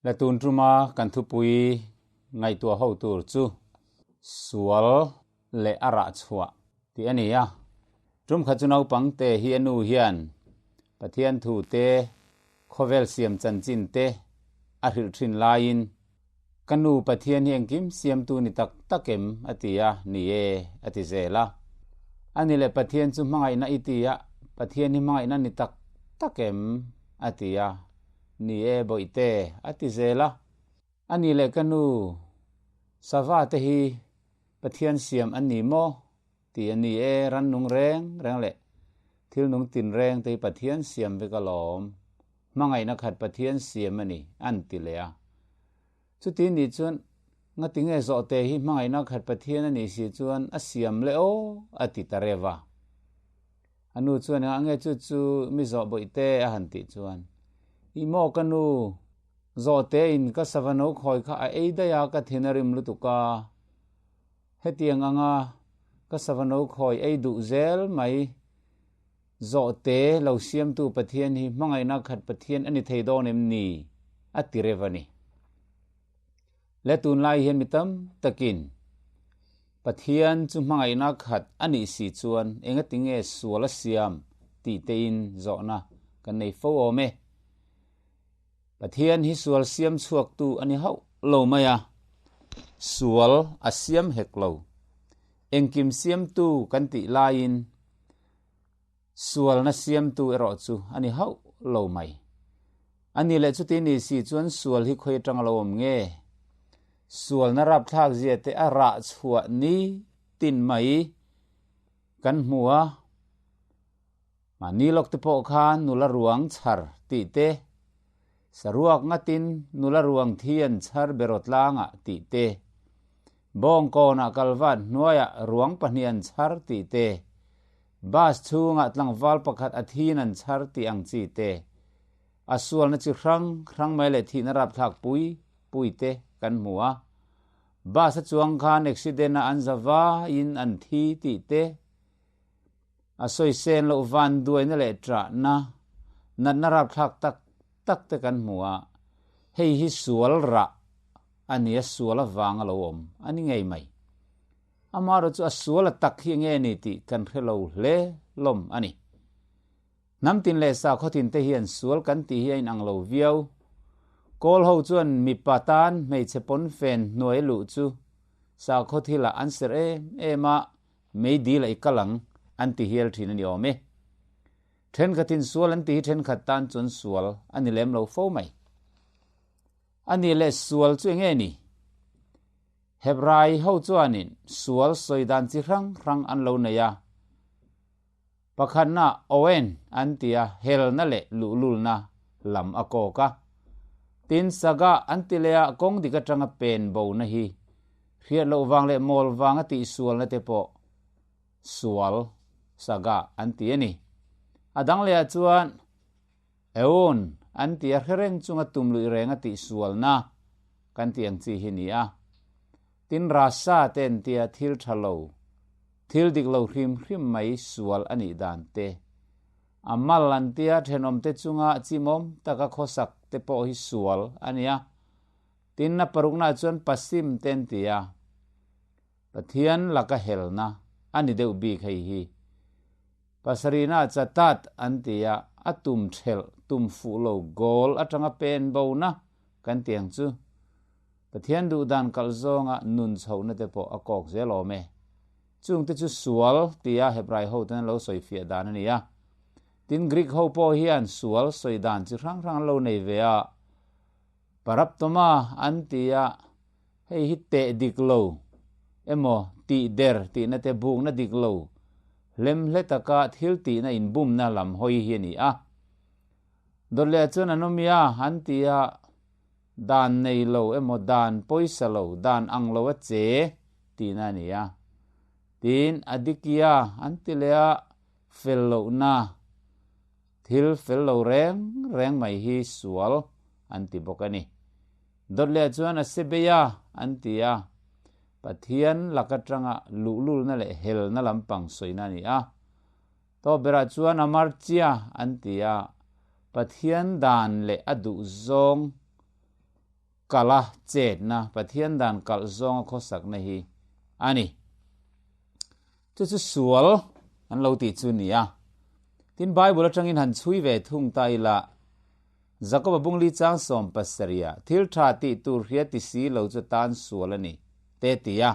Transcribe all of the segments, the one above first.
La tun tuma kan thupui ngaihtuah ho tur chu sual leh a rah chhuah tih a ni a. Tum khat chu naupang te hi a nu hian Pathian thu te, khawvel siam chanchin te a hrilh thin laiin, Ka nu Pathian hi engkim siamtu ni tak tak em? a ti a, Ni e, a ti zel a. A ni leh Pathian chu hmangaihna i ti a, Pathian hi hmangaihna ni tak tak em? a ti a, Ni e, bawihte, a ti zel a. A ni leh ka nu, sava te hi Pathian siam an ni maw? Ti a ni e, rannung reng reng leh thil nung tin reng te hi Pathian siam vek alawm. Hmangaihna khat Pathian siam a ni, an ti leh a. Chuti nih chuan ngatinge zawhte hi hmangaihna khat Pathian a nih si chuan a siam leh aw, a ti ta rev a. A nu chuan engah nge chu chu mi zawh bawihte a han tih chuan, I maw ka nu, zawhte in ka sava no khawi kha a ei daih a, ka thin a rim lutuk a. Hetiang anga ka sava no khawi ei duh zel mai zawhte lo siamtu Pathian hi hmangaihna khat Pathian a ni thei dawn em ni? a ti rev a ni. Le tunlai hian mi tam takin Pathian chu hmangaihna khat a nih si chuan engatinge sual a siam tih tein zawhna kan nei fo awm e. Pathian hi sual siam chhuaktu a ni hauh lo mai a, sual a siam hek lo. Engkim siamtu kan tih laiin sualna siamtu erawh chu a ni hauh lo mai. A ni leh chuti ni si chuan sual hi khawi atang a lo awm nge? Sualna rapthlak zia te a rah chhuah ni tin mai kan hmu a. Mahni lawk te pawh khan nula ruang chhar tih te, saruak ngatin nula ruang thi an chhar beraw tlangah tih te, bawngkawnah kalvat hnuaiah ruang pahnih an chhar tih te, bus chhungah tlangval pakhat a thin an chhar tih ang chi te, a sualna chi hrang hrang mai leh thihna rapthlak pui pui te kan hmu a. Bus a chuang khan accident ah an za vaiin an thi tih te, A sawi sen loh van duaina leh ṭahna, natna rapthlak tak tak te kan hmu a, hei hi sual rah a ni a, sual avang a lo awm a ni ngei mai. Amaherawhchu chu a sual a tak hi enge ni tih kan hre lo hle hlawm a ni. Hnam tin leh sakhaw tin te hian sual kan tih hi a inang lo viau. Kawl ho chuan mipa tan hmeichhe pawnfen hnuai luh chu sakhaw thilah an serh em em a, Mei dil a i kal ang, an ti hial thin a ni awm e. Thenkhatin sual an ti hi thenkhat tan chuan sual a ni lem lo fo mai. A nih leh sual chu enge ni? Hebrai ho chuanin sual sawi dan chi hrang hrang an lo nei a. Pakhatna Owen an ti a, helna leh luhlulna lam a kawk a. Tin, Saga an ti leh a, kawng dik atanga pen bona hi hriat loh vang leh mawl vanga tihsualna te pawh sual, Saga, an ti a ni. A dang lehah chuan Eun an ti a, hre reng chunga tum luih renga tihsualna kan tih ang chi hi ni a. Tin, Rasa te an tia thil tha lo, thil dik lo hrim hrim mai sual a nih dan te, a mal an tia thenawmte chunga chimawm taka khawsak te pawh hi sual a nia. Tin, a paruknaah chuan Pasim te an ti a, Pathian laka helna a ni deuh bik hei hi. Pasarihna Chatat an ti a, a tum thelh, tum fuh lo goal atanga pen bona kan ti ang chu. Pathian duh dan kalh zawnga nun chhohna te pawh a kawk zel awm e. Chung te chu sual tia Hebrai ho ten an lo sawi fiah dan a ni a. Tin, Greek ho pawh hian sual sawi dan chi hrang hrang an lo nei ve a. Paraptoma an ti a, hei hi teh dik lo emaw tih der tihna te bukna dik lo hlemhle taka thil tihna inbumna lam hawi hi a ni a. Dawt leh chuan an awm ia an ti a. Dan nei lo emaw dan pawisa lo, dan ang lo a che tihna a ni a. Tin, a dikia an ti leh a, fel lohna, thil fel lo reng reng mai hi sual an ti bawk a ni. Dawt leh chuan a se bei a an ti a, Pathian lak atanga luhlulna leh helna lampang sawina a ni a. Tawp berah chuan a marchia an ti a, Pathian dan leh a duhzawng. Kala chetna, Pathian dan kalh zawnga khawsakna hi a ni. Chu chu sual an lo tih chu ni a. Tin, Bible atangin han chhui ve thung ta ila, Jakoba bungli chang 17 ah, Thil tha tih tur hria ti si lo chu tan sual a ni, te ti a.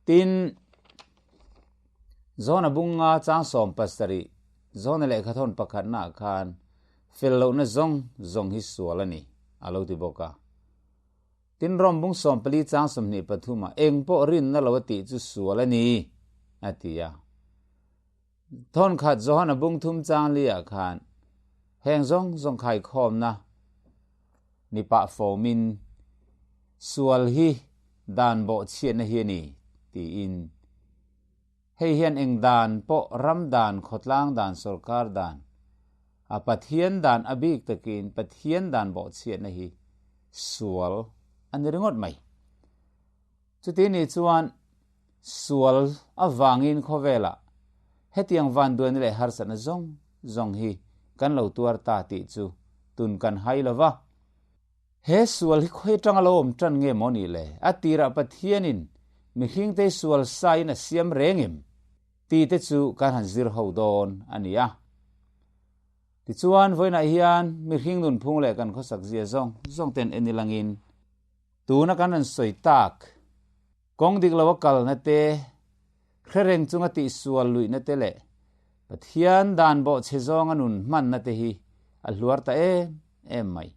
Tin, Jona bunga chang 17, Jona lehkhathawn pakhatnaah khan, Fel lohna zawng zawng hi sual a ni, a lo ti bawk a. Tin, Rom bung 14 chang 23 ah, Eng pawh rinna lo a tih chu sual a ni, a ti a. Thawnkhat Johana bung thum chang li ah khan heng zawng zawng khaikhawmna ni pah fawmin sual hi dan bawhchhiatna hi a ni tiin hei hian eng dan pawh ram dan, khawtlang dan, sorkar dan a Pathian dan a bik takin Pathian dan bawhchhiatna hi sual a ni ringawt mai. Chuti ni chuan sual avangin khawvelah hetiang vanduaina leh harsatna zawng zawng hi kan lo tuar ta tih chu tun kan hai lo va. He sual hi khawi atanga lo awm tan nge maw nih le? A tirah Pathianin mihringte sual sain a siam reng em? Tih te chu kan han zir ho dawn a ni a. Tichuan vawiinah hian mihring nunphung leh kan khawsak zia zawng zawng ten en ilangin Tuna kan rawn sawi tak, kawng dik lo a kalna te, hre reng chunga tihsual luihna te leh Pathian dan bawhchhe zawnga nun hmanna te hi a hluar ta em em mai.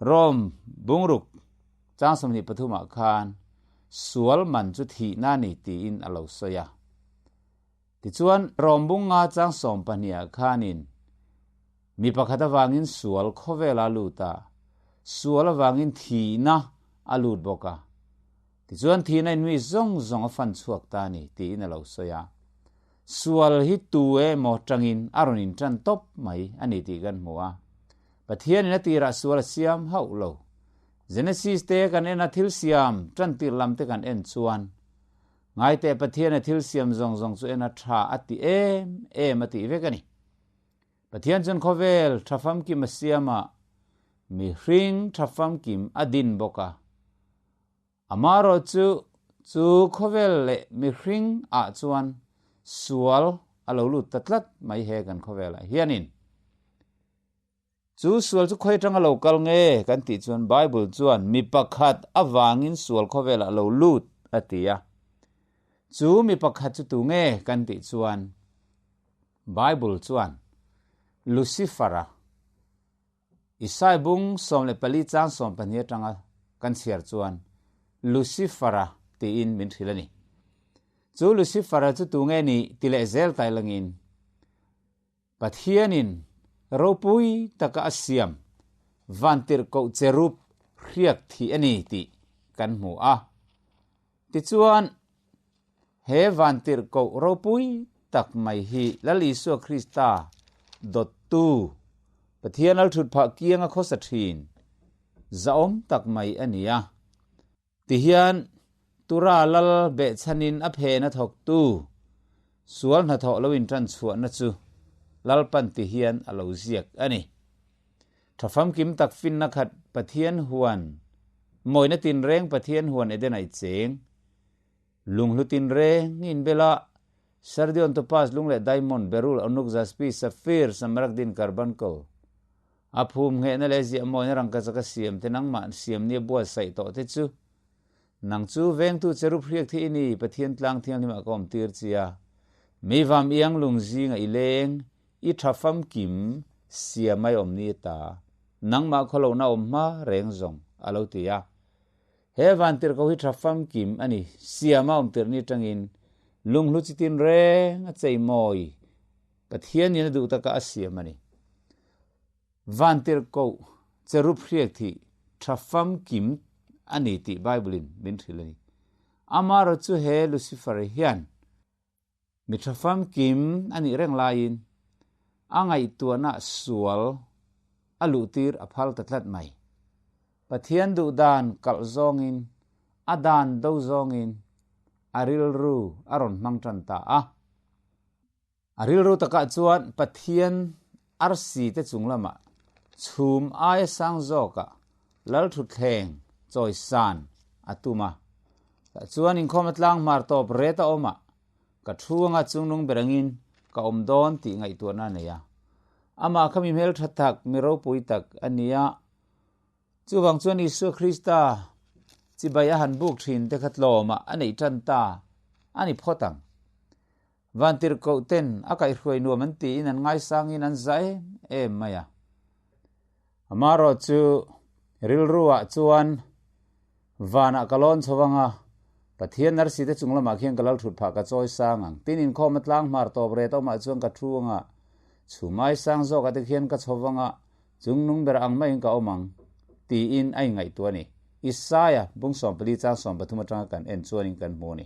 Rome bungruk chang 23 ah khan sual man chu thihna a ni tiin a lo sawi a. Tichuan, Rome bung nga chang 12 ah khanin Mi pakhat avangin sual khawvel a lut a, sual avangin thihna a lut bawk a. Tichuan thihna in mi zawng zawng a fan chhuak ta a ni, tiin a lo sawi a. Sual hi tu emaw tangin a rawn intan tawp mai a ni tih kan hmu a. Pathianin a tirah sual a siam hauh lo. Genesis te kan en a thil siam tantir lam te kan en chuan ngaiteh Pathian a thil siam zawng zawng chu en a tha a ti em em a tih vek a ni. Pathian chuan khawvel tha famkim a siam a, mihring tha famkim a din bawk a. Amaherawh chu, chu khawvel leh mihring ah chuan sual a lo lut ta tlat mai he kan khawvel ah hianin. Chu sual chu khawi atanga lo kal nge kan tih chuan Bible chuan mi pakhat avangin sual khawvel ah lo lut a ti a. Chu mi pakhat chu tu nge kan tih chuan Bible chuan Lucifer-a Isai bung 14 chang 12 atanga kan chhiar chuan Lucifer-a tiin min hrilh a ni. Chu Lucifer-a chu tu nge ni ti leh zel tai langin Pathianin ropui taka a siam vantirhkoh cherub hriak thih a ni tih kan hmu a. Tichuan, he vantirhkoh ropui tak mai hi Lal Isua Krista dawttu, Pathian althut phah kianga khawsa thin zahawm tak mai a ni a. Tihian, Tura lal behchhanin a phen a thawktu sual hnathawh lo intan chhuahna chu Lalpan tihian a lo ziak a ni. Tha famkim tak finna khat Pathian huan, mawina tinreng Pathian huan Eden ai cheng, lunghlu tinreng inbela Sardion, topaz, lung leh diamond, beryl, onuk, jaspi, sapphire, smaragdin, carbuncle, a phum nghehna leh ziah mawina rangkachak a siam te nangmah siam nia buatsaih tawh te chu nang chu vengtu cherub hriak thi i ni, Pathian tlang thianghlimah ka awm tir chi a, mi vam iang lung zinga i leng, i tha famkim siam ai awm ni ta, nangmah khawlohna awm hma reng zawng, a lo ti a. He vantirhkoh hi tha famkim a ni, siama awm tirh ni tangin lunghlu chi tin reng a chei mawi Pathianin a duh taka a siam a ni. Vantirhkoh cherub hriak thih tha famkim a ni tih Bible-in min hrilh a ni. Amaherawhchu chu he Lucifer hian Mi tha famkim a nih reng laiin a ngaihtuahna sual a luhtir a phal ta tlat mai. Pathian duh dan kalh zawngin, a dan do zawngin a rilru a rawn hmang tan ta a. A rilru takah chuan Pathian arsi te chung lamah chhum aia sang zawkah Lalthutthleng chawi san a tum a. Tah chuan inkhawm a tlang hmar tawp ret a awm a, ka thu anga chungnung ber angin ka awm dawn tih ngaihtuahna a nei a. Amah kha mi hmeltha tak, mi ropui tak a ni a. Chuvang chuan Isua Krista chibai a han buk thin te kha tlawmah a neih tan ta a ni phawt ang. Vantirhkoh ten a kaihhruai nuam an tiin an ngaisangin an za em em mai a. Amaherawh chu rilruah chuan vanah ka lawn chho anga, Pathian narsi te chung lamah khian ka lal thut phah ka chawi sang ang. Tin inkhawm a tlang hmar tawp ret awmah chuan ka thu anga, chhumai sang zawkah te khian ka chho anga, Chungnung ber ang maiin ka awm ang, tiin a inngaihtuah a ni. Isaia bung 14 chang 13 atanga kan en chuanin kan hmu a ni.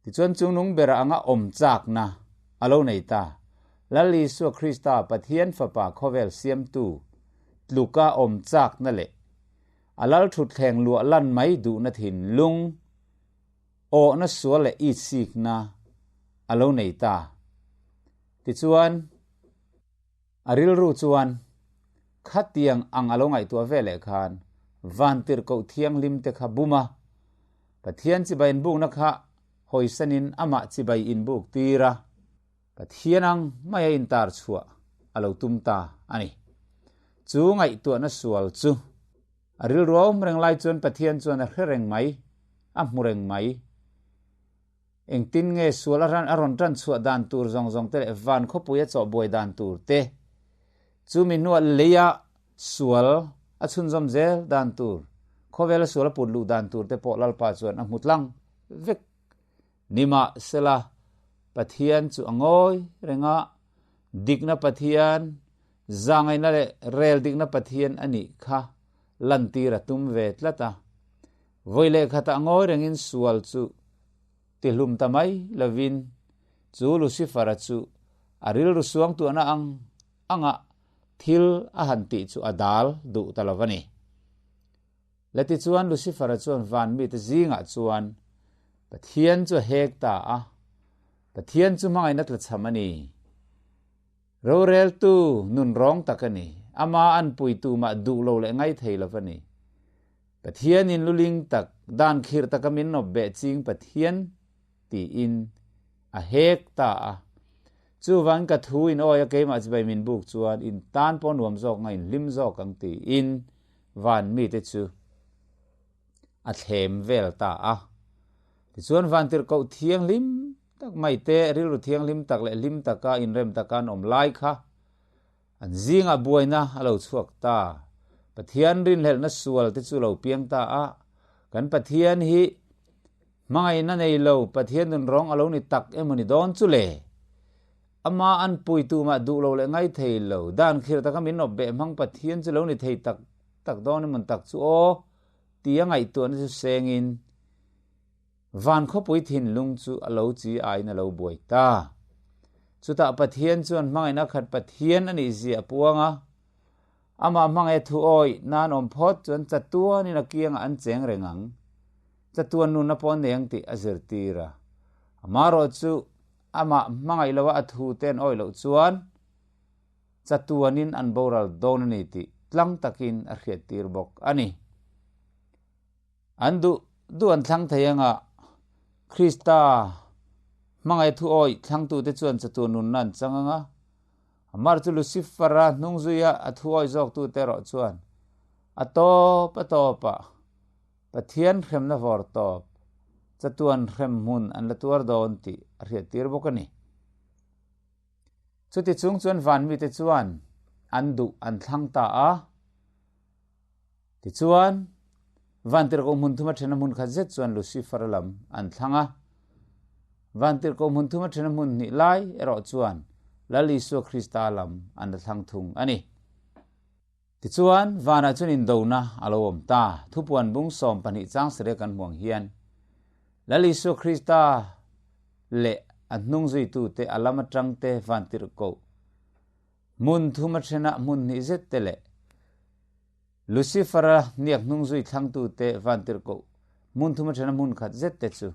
Tichuan chungnung ber anga awm chakna a lo nei ta. Lal Isua Krista, Pathian Fapa khawvel siamtu tluka awm chakna leh a lal thutthleng luah lan mai duhna thinlung awhna sual leh itsikna a lo nei ta. Tichuan. A rilru chuan khatiang ang a lo ngaihtuah ve leh khan Vantirhkoh Thianghlim te kha bum a, Pathian chibai inbukna kha hawisanin amah chibai inbuk tir a, Pathian ang mai a intar chhuah a lo tum ta a ni. Chu ngaihtuahna sual chu a rilru a awm reng lai chuan Pathian chuan a hre reng mai, a hmu reng mai. Engtin nge sual a ran a rawn tan chhuah dan tur zawng zawng te leh van khawpui a chawh buai dan tur te, chumi hnua leia sual a chhunzawm zel dan tur, khawvela sual a put luh dan tur te pawh Lalpa chuan a hmu tlang vek. Nimahsela, Pathian chu a ngawi reng a, dikna Pathian, zahngaihna leh rel dikna Pathian a nih kha lantir a tum ve tlat a. Vawi leh khatah ngawi rengin sual chu tihlum ta mai lovin chu Lucifer-a chu a rilru suangtuahna ang anga thil a han tih chu a dal duh ta lo a ni. Le tichuan Lucifer-a chuan van mite zingah chuan Pathian chu a hek ta a, Pathian chu hmangaihna tlachham a ni. Roreltu nun rawng tak a ni. Ama an puitu mah duh lo leh ngai thei lo a ni. Pathianin luling tak, dan khirh taka min nawp beh ching Pathian tiin a hek ta a. Chuvangin ka thu in awi a keimah chibai min buk chuan in tan pawh nuam zawk nga in hlim zawk ang tiin van mite chu a thlem vel ta a. Tichuan Vantirhkoh thianghlim tak mai te, rilru thianghlim tak leh hlim taka inrem taka an awm lai kha an zingah buaina a lo chhuak ta. Pathian rinhlelhna sual te chu lo piang ta a, kan Pathian hi hmangaihna nei lo, Pathian nun rawng a lo ni tak emaw ni dawn chu le? Ama an pui tumah duh lo leh ngai thei lo, dan khirh taka min awp beh hmang Pathian chu lo ni thei tak tak dawn emaw tak chu aw tia ngaihtuahna chu sengin Van khawpui thinlung chu a lo chi aiin a lo buai ta. Chutah Pathian chuan hmangaihna khat Pathian a nih zia a puang a, amah hmangaih thu awih nan awm phawt chuan chatuanin a kiangah an cheng reng ang, chatuan nunna pawh an nei ang tih a zirtir a. Amaherawh chu amah hmangaih loha a thu te an awih loh chuan chatuanin an boral dawn a ni tih tlang takin a hriattir bawk a ni. An duh duh an thlang thei anga Krista hmangaih thu awih thlangtute chuan chatuan nunna an chang anga, Amar chu Lucifer-a hnung zuia a thu awih zawktute erawh chuan a tawp a tawpah Pathian hremna vawr tawp chatuan hrem hmun an la tuar dawn tih a hriattir bawk a ni. Chuti chung chuan van mite chuan an duh an thlang ta a. Tichuan, Vantirhkoh hmun thuma thena hmun khat zet chuan Lucifer-a lam an thlang a. Vantirhkoh hmun thuma thena hmun hnih lai erawh chuan Lal Isua Krista lam an la thlang thung a ni. Tichuan, vanah chuan indona a lo awm ta. Thupuan bung 12 chang sarih kan hmuang hian Lal Isua Krista leh a hnung zuitute a lam atangte Vantirhkoh hmun thuma thena hmun hnih zet te leh Lucifer-a hniak hnung zui thlangtute vantirhkoh hmun thuma thena hmun khat zet te chu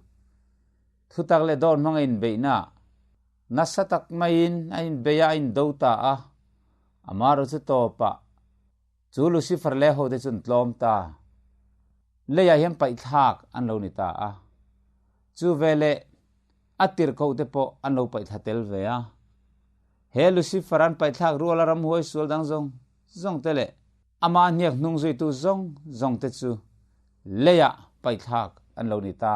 thutak leh dawr hmanga inbeihna nasa tak maiin a inbeih a, a indo ta a, amaherawhchu tawpah. Chu Lucifer leh hote chu an tlawm ta. Leiah hian paihthlak an lo ni ta a. Chu veleh a tirhkohte pawh an lo paihthla tel ve a. He Lucifer an paihthlak ruala ramhuai sual dang zawng zawng te leh amah hniak hnung zuitu zawng zawng te chu leiah paihthlak an lo ni ta.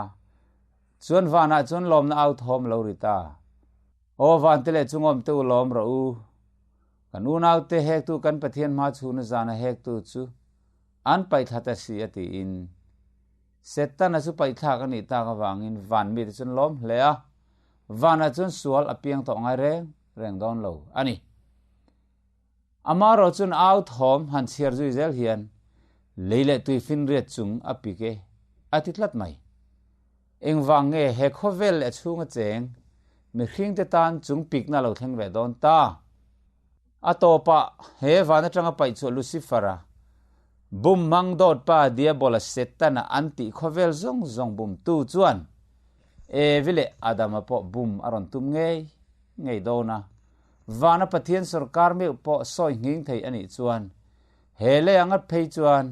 Chuan vanah chuan lawmna au thawm lo ri ta. Aw vante leh chungawm te u lawm rawh u. Kan unaute hektu kan Pathian hma chhuna zana hektu chu an paihthla ta si a tiin Setana chu paihthlak a nih tak avangin van mite chuan lawm hle a, vanah chuan sual a piang tawh ngai reng reng dawn lo a ni. Amaherawh chuan au thawm han chhiar zui zel hian lei leh tui finriat chung a pik e a ti tlat mai. Engvang nge he khawvel leh a chhunga cheng mihringte tan chung pikna lo thleng ve dawn ta? A tawpah he van atanga paih chhuah Lucifer-a bum hmang dawt pa Diabola Setana an tih khawvel zawng zawng bumtu chuan Evi leh Adama pawh bum a rawn tum ngei ngei dawn a. Vana Pathian sawrkar meuh pawh sawi nghing thei a nih chuan he lei anga phei chuan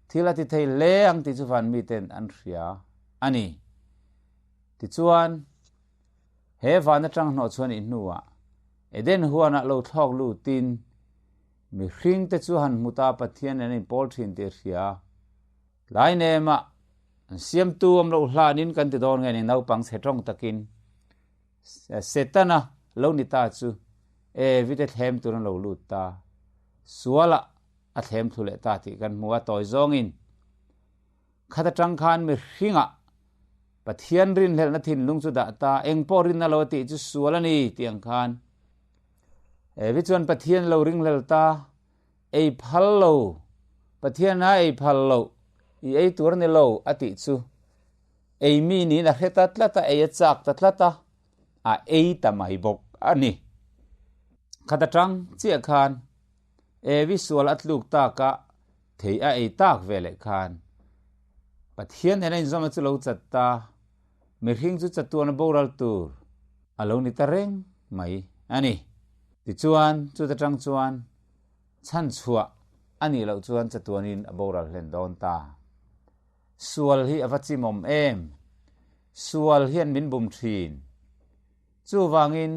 thil a ti thei hle ang tih chu van miten an hria a ni. Tichuan, he van atang hnawh chuan i hnuah Eden huanah lo thlawk lutin mihringte chu han hmu ta Pathian nen an inpawl thin tih a hria. Tlai nemah an siamtu awm loh hlanin kan ti dawn nge ni naupang chhe tawng takin Setana lo ni ta chu Evite thlem tur an lo lut ta. Sualah a thlem thlu leh ta tih kan hmu a, tawi zawngin khat atang khan mihringah Pathian rinhlelhna thinlung chu dah ta, eng pawh rinna lo a tih chu sual a ni tih ang khan Evi chuan Pathian lo ringhlel ta, ei phal lo, Pathian a ei phal loh, i ei tur a ni lo a tih chu ei mi niin a hre ta tlat a, ei a chak ta tlat a, a ei ta mai bawk a ni. Khat atang chiah khan Evi sual a tluk tak a, thei a ei tak ve leh khan Pathian nen a inzawmna chu lo chat ta, mihring chu chatuan a boral tur a lo ni ta reng mai a ni. Tichuan, chuta tang chuan chhanchhuah a nih loh chuan chatuanin a boral hlen dawn ta. Sual hi a va chimawm em? Sual hian min bum thin. Chuvangin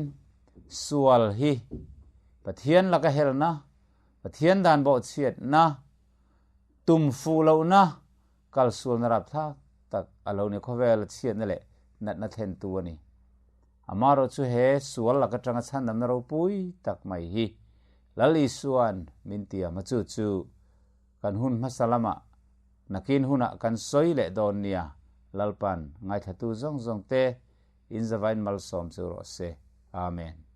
sual hi Pathian laka helna, Pathian dan bawhchhiatna, tum fuh lohna, kal sualna rapthlak tak a lo ni. Khawvela chhiatna leh natna thlentu a ni. Amaherawh chu he sual lak atanga chhandamna ropui tak mai hi Lal Isua'n min tiam a, chu chu kan hun hmasa lamah nakin hunah kan sawi leh dawn nia, Lalpa'n ngaithlatu zawng zawng te in zavain malsawm chu rawh se. Amen.